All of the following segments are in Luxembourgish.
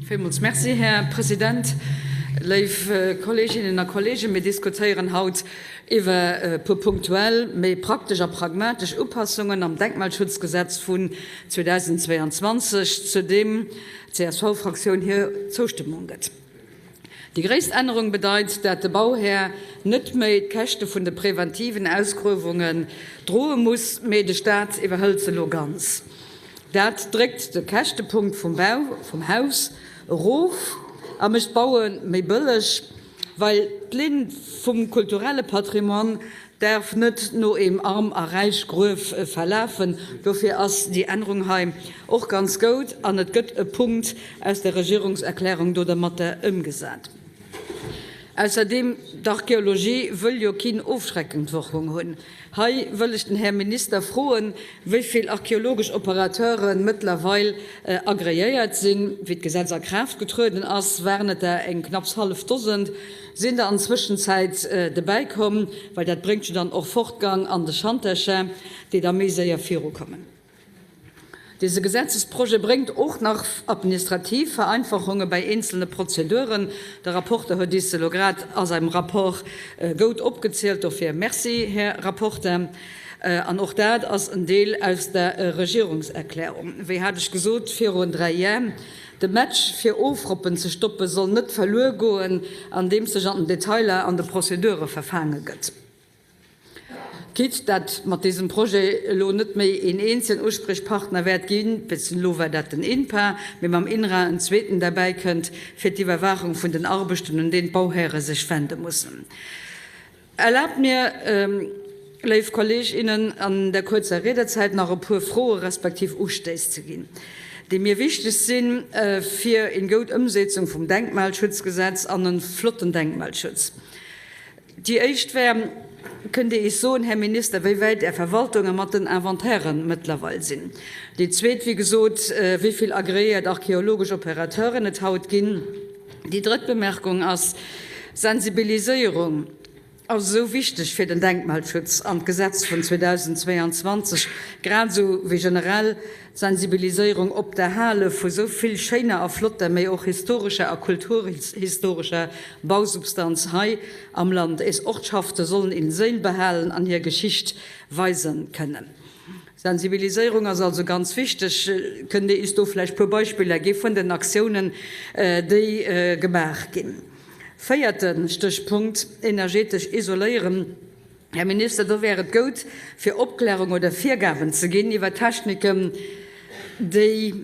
Villmools Merci, Här President. Léif Kolleeginnen a Kolleegen, mir diskutéieren haut iwwer e puer punktuell, méi praktesch a pragmatesch Upassungen am Denkmalschutzgesetz vun 2022, zu deem d'CSV-Fraktioun hir Zoustëmmung gëtt. Déi gréisst Ännerung bedeit, dat de Bauhär net méi d'Käschte vun de preventiven Ausgruewungen droe muss, mee de Staat iwwerhëlt se elo ganz. Dat dréckt de Käschtepunkt vum Bau vum Haus erof a mécht d'Baue méi bëlleg, well d'Linn vum kulturelle Patrimoine Därf net no eem Arm a Räich Gruef verlafen. Dofir ass déi Ännerung hei och ganz goud an et gëtt e Punkt aus der Regierungserklärung do dermatter ëmgesat. Ausserdeem, d'Archeologie wëll jo keen ofschreckend Wirkung hunn. Hei wëll ech den Här Minister froen, wéi vill archeologesch Operateure mëttlerweil agreéiert sinn. Wéi d'Gesetz a Kraaft getrueden ass, waren et der eng knapps hallef Dosent. Sinn der an Zwëschenzäit debäi komm, well dat bréngt jo dann och Fortgang an de Schantercher, déi da méi séier virukommen. Dese Gesetzesprojet bréngt och nach administrativ Vereinfachunge bei eenzelne Prozeduren. De Rapporter huet dies elo grad a seinem Rapport goud opgezielt. Dofir Merci, Här Rapporter. An och dat ass en Deel aus der Regierungserklärung. Wéi hat ech gesot virun dräi Jär, De Match fir Ofroppen ze stoppe soll net verluer goen, andeems sech an den Detailer an de Prozedure verfaange gëtt. Quitte dat mat désem Projet elo net méi een eenzelen Usprichpartner wäert ginn, bis elo war dat den INPA, mee mam INRA en zweeten derbäi kënnt fir d'Iwwerwaachung vun den Arbechten, un deen d'Bauhäre sech wende mussen. Erlaabt mir, léif Kolleg, innen, an der kuerzer Riedezäit nach e puer Froe respektiv Ustéiss ze ginn, déi mir wichteg sinn fir eng goud Ëmsetzung vum Denkmalschutzgesetz an e flotten Denkmalschutz. Déi éischt wär, Kënnt Dir is soen, Här Minister, wéi wäit Är Verwaltunge mat den Inventairen mëttlerweil sinn? Déi zweet, wéi gesot, wéi vill agreéiert archeologesch Opérateuren et haut ginn? Déi drëtt Bemerkung ass, Sensibiliséierung ass esou wichteg fir den Denkmalschutz an d'Gesetz vun 2022, grad esou wéi generell d'Sensibiliséierung op d'Erhale vu sou vill schéiner a flotter, mee och historescher a kulturhistorescher Bausubstanz hei am Land. Is Ortschafte sollen een Séil behalen an hir Geschicht weisen kënnen. Sensibiliséierung ass also ganz wichteg. Kënnt Dir is do vläicht puer Beispiller gi vun den Aktiounen, déi gemaach ginn? Véierte Stéchpunkt, energetesch isoléieren. Här Minister, do wär et goud, fir Opklärung oder Virgaben ze ginn iwwer Techniken, déi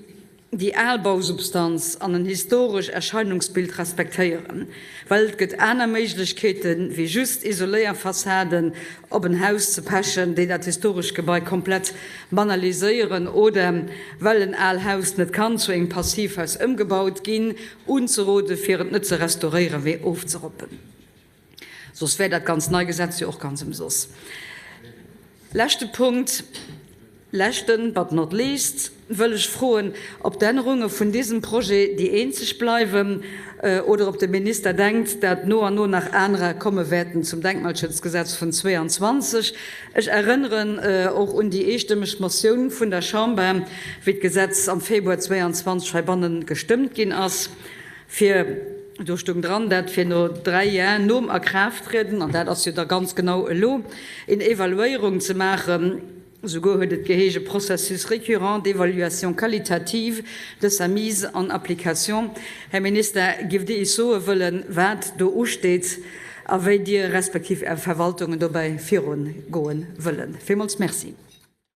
déi al Bausubstanz an en historesch Erscheinungsbild respektéieren, well et gëtt aner Méiglechkeete wéi just Isoléierfassaden op en Haus ze pechen, déi dat historescht Gebai komplett banaliséieren, oder, well en al Haus net kann zu engem Passivhaus ëmgebaut ginn, unzerode fir et net ze restauréieren, mee ofzeroppen. Soss wär dat ganz nei Gesetz jo och ganz ëmsoss. Leschte Punkt, leschten but not least, wëll ech froen, ob d'Ännerunge vun diesem Projet déi eenzeg bleiwen oder ob de Minister denkt, dat no an no nach anerer komme wäerten zum Denkmalschutzgesetz vun 22. Ech erënneren och un déi eestëmmeg Motioun vun der Chamber, wéi d'Gesetz am Februar 22 heibanne gestëmmt ginn ass. Fir, do stoung dran, dat fir no dräi Jar nom Akraafttrieden, an dat ass jo da ganz genau elo, een Evaluéierung ze maachen, souguer huet et geheesche processus récurrent d'évaluation qualitative de sa mise en application. Här Minister, giff Dir is soe wëllen, wat do usteet a wéi Dir respektiv Är Verwaltungen dobäi virungoe wëllen? Villmools Merci.